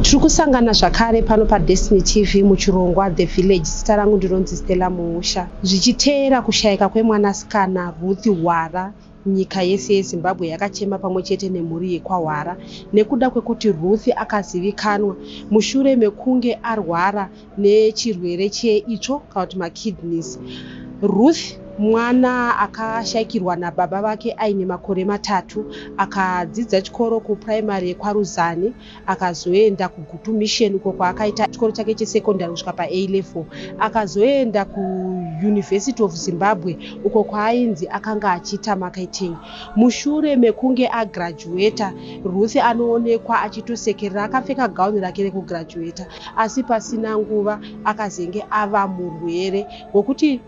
Tiri kusangana zvakare pano paDestiny TV muchirongwa The Village. Zita rangu ndinonzi Stella Muusha. Zvichiteera kushayika kwemwanasikana Ruth Hwara, nyika yese yeZimbabwe yakachema pamwe chete nemhuri yekwaHwara nekuda kwekuti Ruth akazivikanwa mushure mekunge arwara nechirwere cheitsvo kana kuti makidneys. Ruth mwana akashaikirwa nababa vake aine makore matatu, akadzidza chikoro kupuraimari yekwaRuzani, akazoenda kuGutu Mission uko kwaakaita chikoro chake chesekondari kusvika paA level. Akazoenda kuUniversity of Zimbabwe uko kwaainzi akanga achiita marketing. Mushure mekunge agrajuweta, Ruth anoonekwa achitosekerera akapfeka gauni rake rekugrajuweta, asi pasina nguva akazenge ava murwere wekuti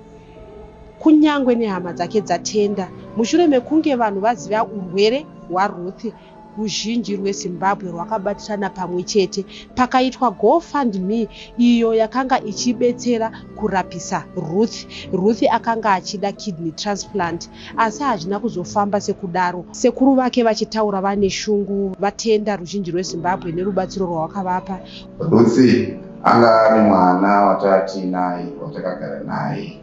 kunyangwe nehama dzake dzatenda. Mushure mekunge vanhu vaziva urwere hwaRuth, ruzhinji rweZimbabwe rwakabatirana pamwe chete pakaitwa GoFundMe iyo yakanga ichibetsera kurapisa Ruth. Ruth akanga achida kidney transplant asi hazvina kuzofamba sekudaro. Sekuru vake vachitaura vane shungu vatenda ruzhinji rweZimbabwe nerubatsiro rwavakavapa. Ruth anga ari mwana watatiinaye watakagara naye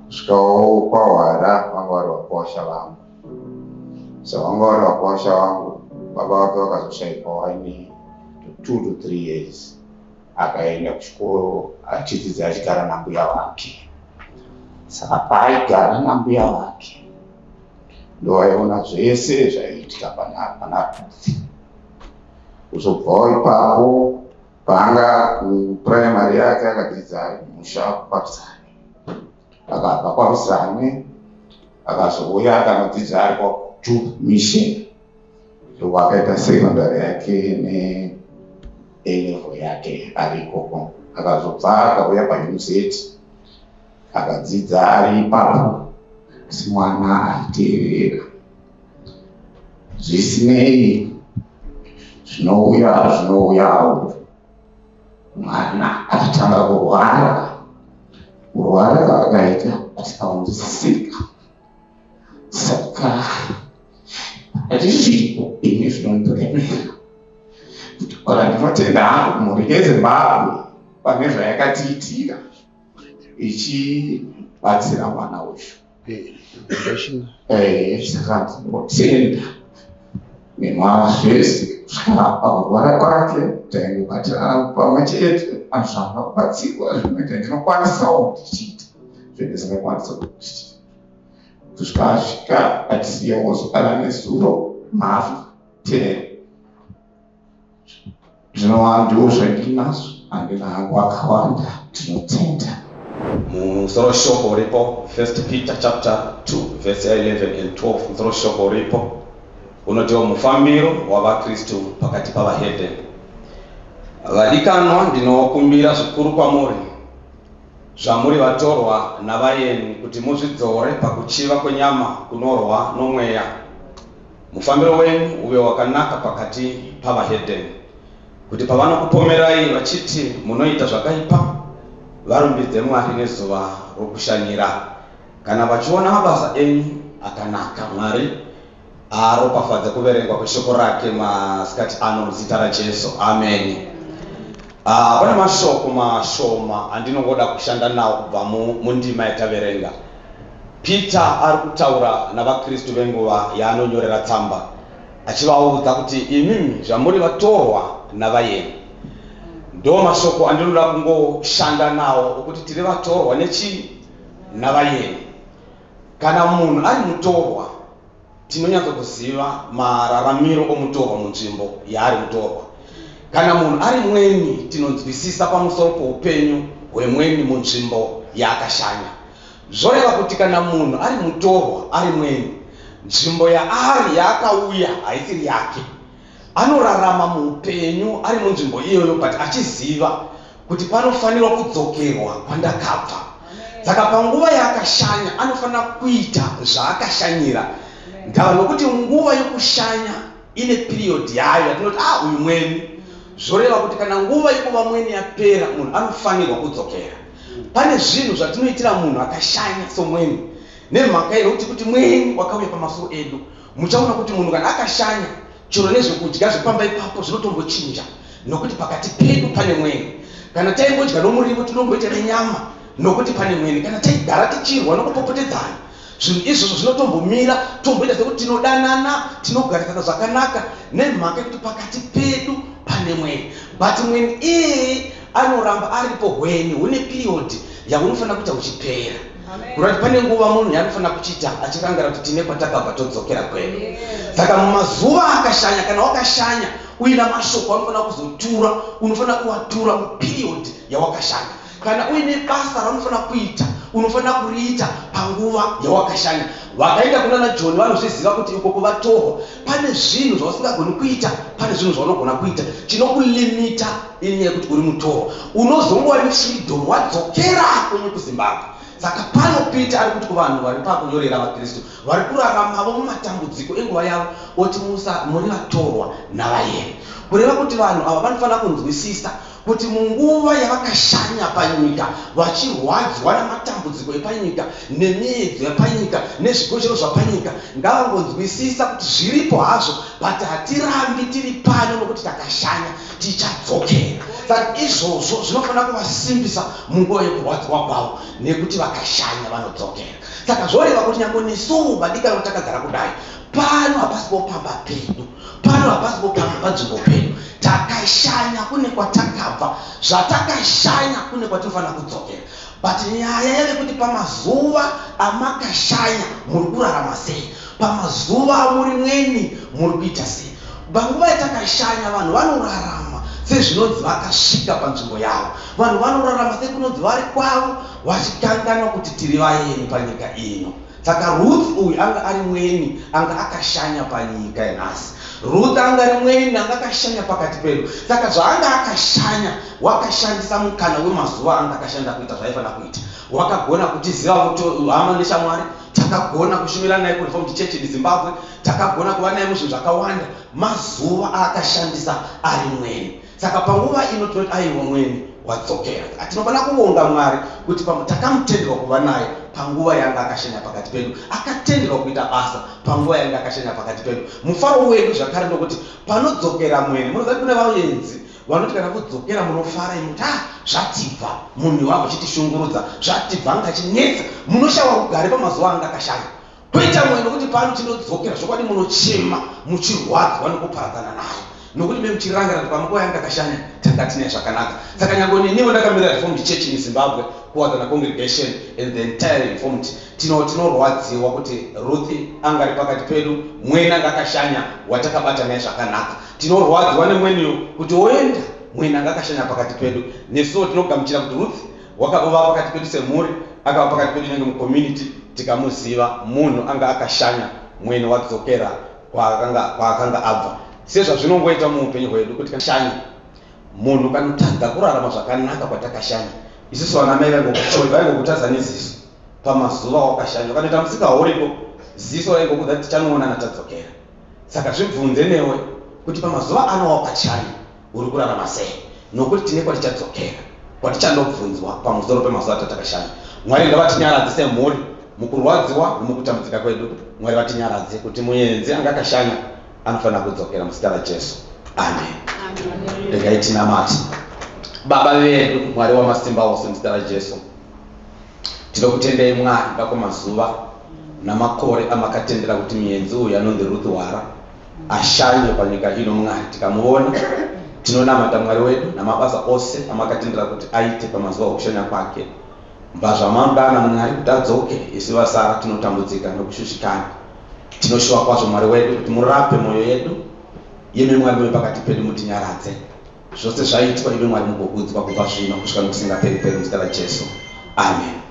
kusvikawo kwaHwara, vanga vari vakwasha vangu. Saka vanga vari vakwasha vangu, baba vake vakazoshayikwa vaine 2 to 3 years. Akaenda kuchikoro achidzidza achigara nambuya vake. Saka paaigara nambuya vake ndowaiona zvese zvaiitika pana Ruth. Kuzobvawo ipapo, paanga kupuraimari yake akadzidza ari kumusha kwaRusane. Akabva kwaRusane akazouya akanodzidza ari kwaGutu Mission, ndokwakaita sekondari yake neA level yake ari ikoko. Akazobva akauya pauniversity akadzidza ari ipapo, asi mwana aiteerera. Zvisinei, zvinouya zvinouyawo, mwana akatanga kurwara. Kurwara kwaakaita asikaunzwisisika, saka hatizvipo ini zvinondiremera kutaura. Ndinotenda hangu mhuri yeZimbabwe pane zvayakatiitira ichibatsira mwana uyu. Saka ndinotenda nemazvese kusvika pakurwara kwake taingobatirana pamwe chete. Azvanga kubatsirwa zvimwe ndinokwanisawo ndichiita, zvendisingakwanisa kuti kusvika asvika atisiyewo zokana nezuro mafu 10. Zvinova ndiwo zvandinazvo, handina hangu akawanda. Tinotenda. Musoro shoko uripo 1 Peter chapter 2 verse 11 and 12. Musoro shoko uripo unotiwo mufambiro wavaKristu pakati pavahedheni. Vadikanwa, ndinokumbira zvikuru kwamuri, zvamuri vatorwa navaeni, kuti muzvidzore pakuchiva kwenyama kunorwa nomweya. Mufambiro wenyu uve wakanaka pakati pavahedheni, kuti pavanokupomerai vachiti munoita zvakaipa, varumbidze Mwari nezuva rokushanyira, kana vachiona mabasa enyu akanaka. Mwari aropafadze kuverengwa kweshoko rake masikati ano muzita raJesu, ameni. Pane mashoko mashoma andinongoda kushanda nawo kubva mundima yataverenga. Peter ari kutaura navaKristu venguva yaanonyorera tsamba, achivaudza kuti imimi zvamuri vatorwa navaeni. Ndo mashoko andinoda kungoshanda nawo okuti tiri vatorwa nechii? Navaeni. Kana munhu ari mutorwa, tinonyatsokuziva mararamiro omutorwa munzvimbo yaari mutorwa. Kana munhu ari mweni, tinonzwisisa pamusoro poupenyu hwemweni munzvimbo yaakashanya. Zvoreva kuti kana munhu ari mutorwa, ari mweni, nzvimbo yaari yaakauya haisiri yake. Anorarama muupenyu ari munzvimbo iyoyo, but achiziva kuti panofanirwa kudzokerwa kwandakabva. Saka panguva yaakashanya anofanira kuita zvaakashanyira. Ndava nokuti nguva yokushanya ine period yayo yatinoti, "Ah, uyu mweni." Zvoreva kuti kana nguva yekuva mweni yapera, munhu anofanirwa kudzokera. Pane zvinhu zvatinoitira munhu akashanya somweni, nemhaka yekuti kuti mweni wakauya pamasoro edu. Muchaona kuti munhu kana akashanya, chero nezvekudya zvepamba ipapo zvinotombochinja. Nokuti pakati pedu pane mweni. Kana taimbodya nomuriwo, tinomboita nenyama, nokuti pane mweni. Kana taigara tichirwa nokupopotedzana, zvinhu izvozvo zvinotombomira, tomboita sekuti tinodanana, tinogarisana zvakanaka, nemhaka yekuti pakati pedu pane mweni. But mweni iyeye anoramba aripo. Hweni hune period yahunofanira kuita huchipera, kureva kuti pane nguva munhu yaanofanira kuchiita achirangarira kuti tine kwatakabva, todzokera kwedu. Saka mumazuva akashanya, kana wakashanya uina mashoko anofanira kuzotura, unofanira kuwatura muperiod yawakashanya. Kana uine basa raunofanira kuita, unofanira kuriita panguva yawakashanya. Vakaenda kunana Joni vanozviziva kuti iko kuvatorwa pane zvinhu zvausingagoni kuita, pane zvinhu zvaunogona kuita. Chinokulimita inyaya yekuti uri mutorwa. Unozongova nefreedom wadzokera kwenyu kuZimbabwe. Saka pano Peter ari kuti kuvanhu vari pakunyorera, vaKristu vari kuraramavo mumatambudziko enguva yavo, oti musa muri vatorwa navayeni. Kureva kuti vanhu ava vanofanira kunzwisisa kuti munguva yavakashanya panyika, vachirwadzwa namatambudziko epanyika nemiedzo yapanyika nezvigochero zvapanyika, ngavangonzwisisa kuti zviripo hazvo, but hatirambi tiri pano nokuti takashanya, tichadzokera. Saka izvozvo zvinofanira kuvasimbisa munguva yekurwadziwa kwavo, nekuti vakashanya vanodzokera. Saka zvoreva kuti nyange nesuwo vadikanwa takagara kudai pano, hapasipo pamba pedu pano, hapasipo pamba panzvimbo pedu. Takashanya kune kwatakabva, zvatakashanya kune kwatinofanira kudzokera. But nyaya yave kuti pamazuva amakashanya muri kurarama sei? Pamazuva amuri mweni muri kuita sei? Panguva yatakashanya, vanhu vanorarama sezvinonzi vakasvika panzvimbo yavo. Vanhu vanorarama sekunonzi vari kwavo, vachikanganwa kuti tiri vaeni panyika ino. Saka Ruth uyu anga ari mweni anga akashanya panyika yanhasi. Ruth anga ari mweni anga akashanya pakati pedu. Saka zvaanga akashanya, wakashandisa mukana wemazuva anga akashanda kuita zvaifanira kuita. Wakagona kutiziva hama neshamwari, takagona kushumira naye kuReformed Church in Zimbabwe, takagona kuva naye muzvinhu zvakawanda mazuva aakashandisa ari mweni. Saka panguva ino tinoti aiwa, mweni wadzokera. Tinofanira kuvonga Mwari kuti takamutenderwa kuva naye panguva yanga akashanya pakati pedu, akatenderwa kuita basa panguva yanga akashanya pakati pedu. Mufaro wedu zvakare ndokuti panodzokera mweni, munoziva kune vaenzi vanoti kana kudzokera munofara imi kuti ah, zvatibva, munhu wavo achitishungurudza, zvatibva, anga achinetsa. Munoshawa rugare pamazuva anga akashanya. Kuita mweni nokuti pano tinodzokera, zvokwadi munochema muchirwadzwa nokuparadzana naye, nokuti me muchirangarira kuti pamunguva yanga akashanya tanga tine zvakanaka. Saka nyange neniwo ndakamira Reformed Church in Zimbabwe, Kuwadzana congregation and the entire Reformed, tinorwadziwa kuti Ruth anga ari pakati pedu, mweni anga akashanya watakabata naye zvakanaka. Tinorwadziwa nemweniyo kuti oenda, mweni anga akashanya pakati pedu. Nesuwo tinogamuchira kuti Ruth wakava pakati pedu semhuri, akava pakati pedu nyange mucommunity tikamuziva, munhu anga akashanya. Mweni wadzokera kwaakanga abva, sezvazvinongoita muupenyu hwedu kuti shanya, munhu kanotadza kurarama zvakanaka kwatakashanya. Isusu vana mai vaingokutadza neziso pamazuva wakashanya, ukanoita musika hauripo, ziso raingokudza kuti tichanoonana tadzokera. Saka zvibvunze newe kuti pamazuva ano wakashanya uri kurarama sei, nokuti tine kwatichadzokera, kwatichandobvunzwa pamusoro pemazuva tatakashanya. Mwari ngavatinyaradze semhuri mukurwadziwa nomukutambudzika kwedu. Mwari vatinyaradze kuti muenzi anga akashanya anofanira kudzokera, muzita raJesu, amen. Regai tinamate. Baba vedu, Mwari wamasimba ose, muzita raJesu tinokutendei, Mwari, da kwamazuva namakore amakatendera kuti muenzi uyu anonzi Ruth Wara ashanye panyika ino. Mwari, tikamuona, tinonamata, Mwari wedu, namabasa ose amakatendera kuti aite pamazuva okushanya kwake. Mbazvamangana, Mwari, kuti adzoke, isu vasara tinotambudzika nokushushikana. Tinoshuva kwazvo, Mwari wedu, kuti murape mwoyo yedu. Imi Mwari muve pakati pedu, mutinyaradze. Zvose zvaitwa, imi Mwari mugokudzwa kubva zvino kusvika nokusingaperi peri, muzita raJesu, amen.